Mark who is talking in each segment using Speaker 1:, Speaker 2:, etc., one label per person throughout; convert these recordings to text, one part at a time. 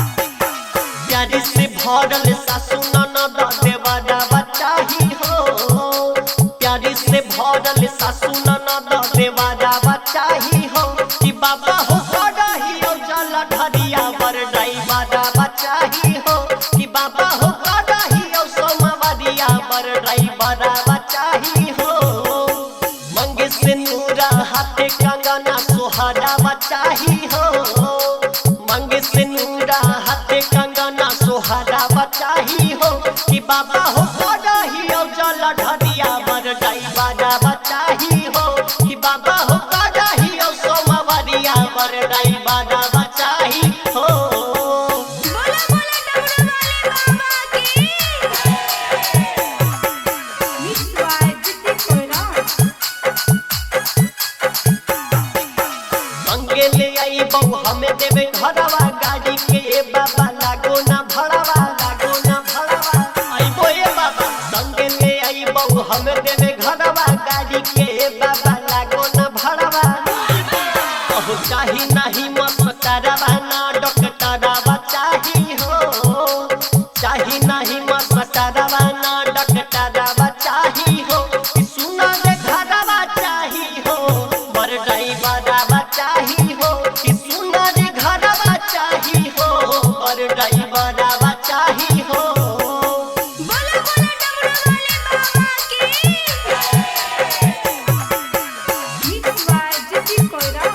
Speaker 1: प्यार से भरल सासु ननद देवरा चाही हो। प्यार से भरल सासु ननद देवरा चाही हो कि बाबा हो करही हो जल ढरिया बर ड्राइवरा चाही हो कि बाबा हो करही हो सोमवारिया बर ड्राइवरा चाही हो। मंगे से नूरा हाथे कंगना सोहरा चाही हो। मंगे से नूरा हाथे कंगना सोहरा चाही हो कि बाबा हो करही हो जल ढरिया बर ड्राइवरा चाही हो कि बाबा हो करही हो सोमवारिया बर ड्राइवरा चाही हो।
Speaker 2: बोला बोला डमरू वाले बाबा की। मिक्स बाय जिद्दी कोयरा।
Speaker 1: संगे ले आई बहु हमें देवे घरवा गाड़ी के ए बाबा लागो ना भड़वा लागो ना भड़वा आइबो ए बाबा। संगे ले आई बहु हमें देवे घरवा गाड़ी के ए बाबा लागो ना भड़वा। कहू चाही नहीं मस्करवा ना डॉक्टरवा चाही हो। चाही नहीं मस्करवा ना डॉक्टरवा चाही हो कि सुना रे घरवा चाही हो बर ड्राइवरवा चाही हो कि सुना रे घरवा चाही हो बर ड्राइवरवा चाही हो।
Speaker 2: बोला बोला डमरू वाले बाबा की। मिक्स बाय जिद्दी कोयरा।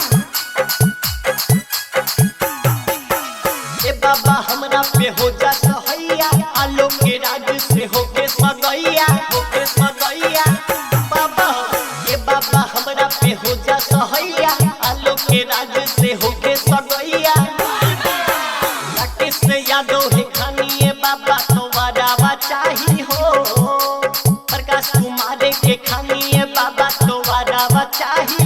Speaker 1: ए बाबा हमरा पे हो जा सहैया आलोक के राज से होके सदैया होके सदैया बाबा। ए बाबा हमरा पे हो जा सहैया आलोक के राज से होके सदैया। राकेश से यादव है खानी ए बाबा तो वादावा चाही हो। प्रकाश कुमार के खानी ए बाबा तो वादावा चाही।